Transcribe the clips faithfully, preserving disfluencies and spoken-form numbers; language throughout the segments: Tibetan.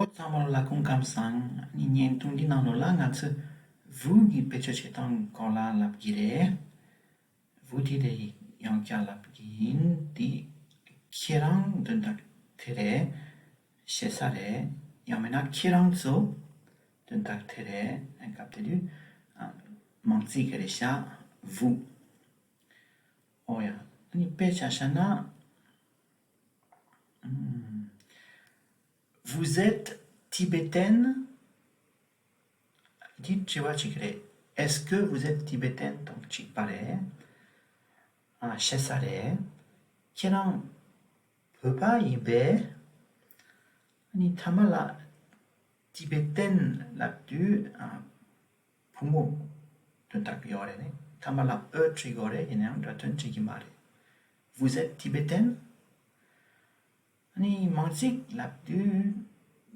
ཨོ་ཚང་མ་ལ་སྐུ་ཁམས་བཟང་། ཨ་ནི་བརྙན་ཐུང་འདི་ནང་ལོགས་ལ་ང་ཚོས་vous གི་བེད་སྤྱོད་བྱེད་སྟངས་སྐོར་ལ་ལབ་ཀྱི་རེད། Vous དེ་ལས་ཡང་བསྐྱར་ལབ་ཀྱི་ཡིན། འདི་ཁྱེད་རང་དོན་དག་དེ་རེད། ཞེ་ས་རེད། ཡང་མིན་ན་ཁྱེད་རང་ཚོ་དོན་དག་དེ་རེད། སྐབས་དེ་དུས་ཨ་མང་ཚིག་གི་རེད་ཤག vous། ཨོ་ཡ། ཨ་ནི་དཔེ་ཆ་བཞག་ན། ཨམ། Vous êtes tibétaine? འདི་དྲི་བ་གཅིག་རེད། Est-ce que vous êtes tibétaine དང་གཅིག་པ་རེད། ཨ་ཞེ་ས་རེད། ཁྱེད་རང་བོད་པ་ཡིན་པས། ཨ་ནི་ཐ་མ་ལ་tibétaine ལབ་དུས་ཨ་བུ་མོ་དོན་དག་ཡོད་རེད་ནི། ཐ་མ་ལ་ཨོ་བྲིས་ཡོད་རེད། ཡིན་ནའང་སྒྲ་དོན་འགྲིག་གི་མ་རེད། Vous êtes tibétaine? ཨ་ནི་མང་ཚིག་ལབ་དུས་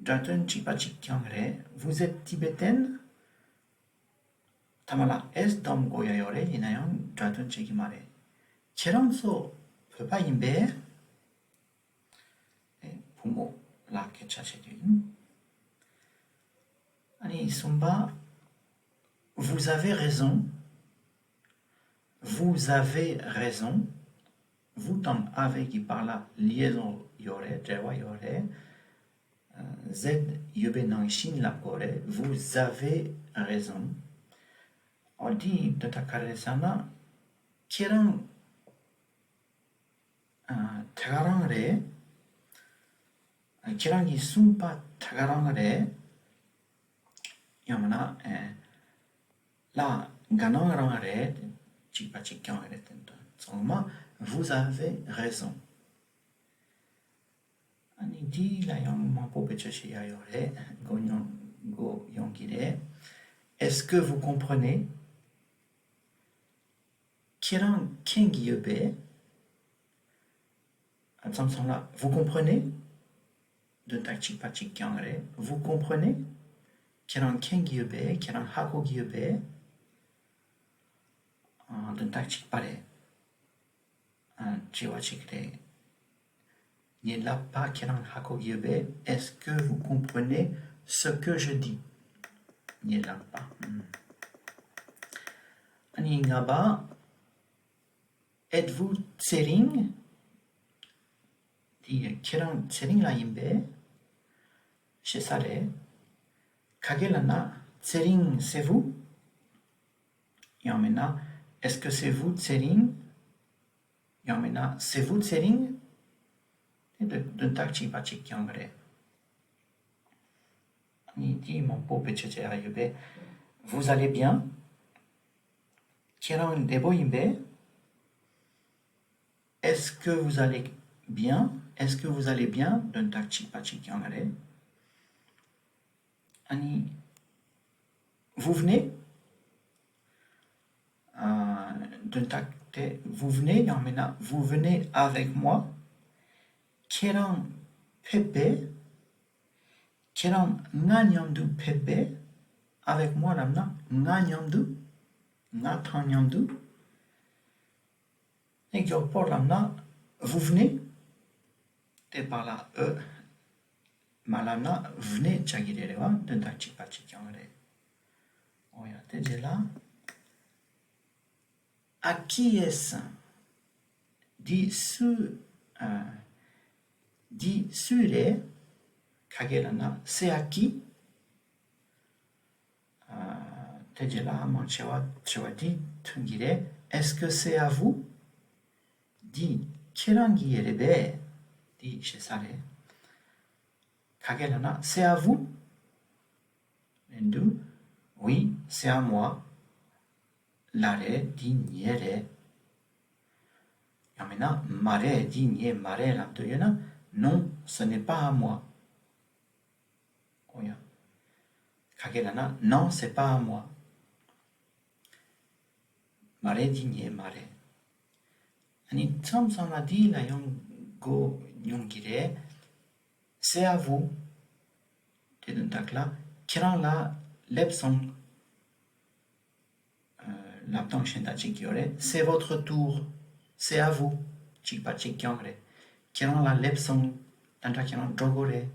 སྒྲ་དོན་གཅིག་པ་གཅིག་རྐྱང་རེད། Vous êtes tibétaine? ཐ་མ་ལ་ཨེས་སྡོམ་དགོས་ཡ་ཡོད་རེད། ཡིན་ན་ཡང་སྒྲ་དོན་བྱེད་ཀྱི་མ་རེད། ཁྱེད་རང་ཚོ་བོད་པ་ཡིན་པས། ཨེ་བུ་མོ་ལ་སྐད་ཆ་བྱེད་དུས་ཡིན། ཨ་ནི་གསུམ་པ། Vous avez raison. Vous avez raison. Vous དང་avez གི་བར་ལ་liaison ཡོད་རེད། འབྲེལ་བ་ཡོད་རེད། ཨ་z ཡོད་པའི་ནང་བཞིན་ལབ་དགོས་རེད། Vous avez raison. ཨོ་འདིའི་དོན་དག་ག་རེ་རེད་ཟེར་ན། ཁྱེད་རང་ཨ་ད་ག་རང་རེད། ཨ་ཁྱེད་རང་གི་གསུམ་པ་ད་ག་རང་རེད། ཡང་མིན་ན་ཨ་ལ་ག་ནང་རང་རེད། གཅིག་པ་གཅིག་རྐྱང་རེད། དེ་འདྲ་ཚང་མ། Vous avez raison. ཨ་ནི་འདི་ལ་ཡང་མང་པོ་བེད་སྤྱོད་བྱེད་ཡ་ཡོད་རེད། མགོ་མྱོང་མགོ་ཡོང་གི་རེད། Est-ce que vous comprenez? ཁྱེད་རང་མཁྱེན་གྱི་ཡོད་པས། ཨ་མཚམས་མཚམས་ལ་vous comprenez? དོན་དག་གཅིག་པ་གཅིག་རྐྱང་རེད། Vous comprenez? ཁྱེད་རང་མཁྱེན་གྱི་ཡོད་པས། ཁྱེད་རང་ཧ་གོ་གི་ཡོད་པས། ཨ་དོན་དག་གཅིག་པ་རེད། ཨ་དྲི་བ་གཅིག་རེད། ངའི་ལབ་པ་ཁྱེད་རང་ཧ་གོ་གི་ཡོད་པས། Est-ce que vous comprenez ce que je dis? ངའི་ལབ་པ། ཨ་ནི་ལྔ་པ། Êtes-vous ཚེ་རིང་? འདི་ཁྱེད་རང་ཚེ་རིང་ལགས་ཡིན་པས། ཞེ་ས་རེད། ག་གེ་ལབ་ན་ཚེ་རིང་c'est vous? ཡང་མིན་ན་Est-ce que c'est vous ཚེ་རིང་? ཡང་མིན་ན་c'est vous ཚེ་རིང་། དེ་དོན་དག་གཅིག་པ་གཅིག་རྐྱང་རེད། ཨ་ནི་དེ་མང་པོ་བེད་སྤྱོད་བྱེད་ཡ་ཡོད་པས། Vous allez bien? ཁྱེད་རང་བདེ་པོ་ཡིན་པས། Est-ce que vous allez bien? Est-ce que vous allez bien? དོན་དག་གཅིག་པ་གཅིག་རྐྱང་རེད། ཨ་ནི། Vous venez? ཨ་དོན་དག་དེ། Vous venez ཡང་མིན་ན་Vous venez avec moi? ཁྱེད་རང་ཕེབས་པས། ཁྱེད་རང་ང་མཉམ་དུ་ཕེབས་པས། Avec moi ལབ་ན་ང་མཉམ་དུ། ང་དང་མཉམ་དུ། ཨེ་མགྱོགས་པོ་ལབ་ན་Vous venez? དེ་བར་ལ་ཨོ་མ་ལབ་ན་venez བྱ་གི་རེད། རེད་བ། དོན་དག་གཅིག་པ་གཅིག་རྐྱང་རེད། ཨོ་ཡ། དེ་རྗེས་ལ། À qui est-ce? འདི་སུ། ཨ། འདི་སུ་རེད། ག་གེ་ལབ་ན་c'est à qui? ཨ། དེ་རྗེས་ལ་མང་ཆེ་བ་དྲི་བ་འདི་ཐོན་གྱི་རེད། Est-ce que c'est à vous? འདི་ཁྱེད་རང་གི་རེད་པས། འདི་ཞེ་ས་རེད། ག་གེ་ལབ་ན་c'est à vous? རེད་འདུག Oui, c'est à moi. ལགས་རེད། འདི་ངའི་རེད། ཡང་མིན་ན་མ་རེད། འདི་ངའི་མ་རེད་ལབ་འདོད་ཡོད་ན། Non, ce n'est pas à moi. ཨོ་ཡ། ག་གེ་ལབ་ན་Non, c'est pas à moi. མ་རེད། འདི་ངའི་མ་རེད། ཨ་ནི་མཚམས་མཚམས་ལ་འདི་ལ་ཡང་གོ་མྱོང་གི་རེད། C'est à vous. དེ་དོན་དག་ལ་ཁྱེད་རང་ལ་སླེབས་སོང་། ཨ་ལབ་སྟངས་གཞན་དག་ཅིག་ཡོད་རེད། C'est votre tour. C'est à vous. གཅིག་པ་གཅིག་རྐྱང་རེད། ཁྱེད་རང་ལ་སླེབས་སོང་། ད་ལྟ་ཁྱེད་རང་འགྲོ་དགོས་རེད།